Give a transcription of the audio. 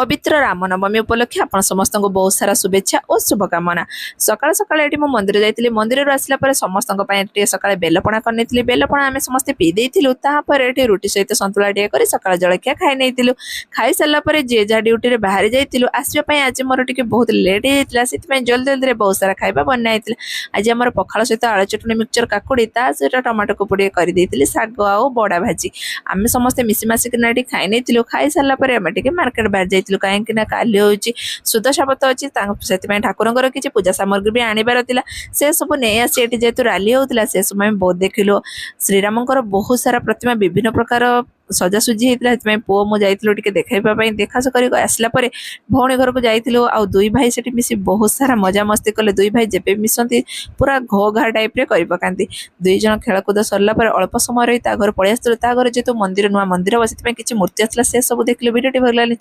ପବିତ୍ର ରାମନବମୀ ଉପଲକ୍ଷେ ଆପଣ ସମସ୍ତଙ୍କୁ ବହୁତ ସାରା ଶୁଭେଚ୍ଛା ଓ ଶୁଭକାମନା। ସକାଳ ସକାଳେ ଏଠି ମୁଁ ମନ୍ଦିର ଯାଇଥିଲି। ମନ୍ଦିରରୁ ଆସିଲା ପରେ ସମସ୍ତଙ୍କ ପାଇଁ ଟିକେ ସକାଳେ ବେଲପଣା କରିନେଇଥିଲି। ବେଲପଣା ଆମେ ସମସ୍ତେ ପିଇ ଦେଇଥିଲୁ। ତାପରେ ଏଠି ରୁଟି ସହିତ ସନ୍ତୁଳା ଟିକେ କରି ସକାଳ ଜଳଖିଆ ଖାଇ ନେଇଥିଲୁ। ଖାଇସାରିଲା ପରେ ଯିଏ ଯାହା ଡ୍ୟୁଟିରେ ବାହାରି ଯାଇଥିଲୁ। ଆସିବା ପାଇଁ ଆଜି ମୋର ଟିକେ ବହୁତ ଲେଟ୍ ହେଇଯାଇଥିଲା, ସେଥିପାଇଁ ଜଲ୍ଦି ଜଲ୍ଦିରେ ବହୁତ ସାରା ଖାଇବା ବନା ହେଇଥିଲା। ଆଜି ଆମର ପଖାଳ ସହିତ ଆଳୁ ଚଟଣି, ମିକ୍ସଚର, କାକୁଡ଼ି, ତା ସହିତ ଟମାଟୋକୁ ପୋଡ଼ି କରିଦେଇଥିଲି, ଶାଗ ଆଉ ବଡ଼ା ଭାଜି। ଆମେ ସମସ୍ତେ ମିଶିମାଶିକିନା ଏଠି ଖାଇ ନେଇଥିଲୁ। ଖାଇସାରିଲା ପରେ ଆମେ ଟିକେ ମାର୍କେଟ ବାହାରି ଯାଇଥିଲୁ, କାହିଁକି ନା କାଲି ହେଉଛି ସୁଦଶାବ୍ରତ ଅଛି, ତାଙ୍କ ସେଥିପାଇଁ ଠାକୁରଙ୍କର କିଛି ପୂଜା ସାମଗ୍ରୀ ବି ଆଣିବାର ଥିଲା। ସେ ସବୁ ନେଇ ଆସି ଏଠି ଯେହେତୁ ରାଲି ହେଉଥିଲା, ସେ ସବୁ ଆମେ ବହୁତ ଦେଖିଲୁ। ଶ୍ରୀରାମଙ୍କର ବହୁତ ସାରା ପ୍ରତିମା ବିଭିନ୍ନ ପ୍ରକାର ସଜାସଜି ହେଇଥିଲା। ସେଥିପାଇଁ ପୁଅ ମୁଁ ଯାଇଥିଲୁ ଟିକେ ଦେଖାଇବା ପାଇଁ। ଦେଖା କରି ଆସିଲା ପରେ ଭଉଣୀ ଘରକୁ ଯାଇଥିଲୁ ଆଉ ଦୁଇ ଭାଇ ସେଠି ମିଶି ବହୁତ ସାରା ମଜାମସ୍ତି କଲେ। ଦୁଇ ଭାଇ ଯେବେ ମିଶନ୍ତି, ପୁରା ଘୋ ଘା ଟାଇପ୍ରେ କରି ପକାନ୍ତି। ଦୁଇ ଜଣ ଖେଳକୁଦ ସରିଲା ପରେ ଅଳ୍ପ ସମୟ ରହି ତା ଘରୁ ପଳେଇ ଆସିଥିଲୁ। ତା ଘରେ ଯେହେତୁ ମନ୍ଦିର, ନୂଆ ମନ୍ଦିର ହେବ, ସେଥିପାଇଁ କିଛି ମୂର୍ତ୍ତି ଆସିଥିଲା, ସେ ସବୁ ଦେଖିଲୁ। ଭିଡ଼ିଓଟି ଭଲ ଲାଗିଲେ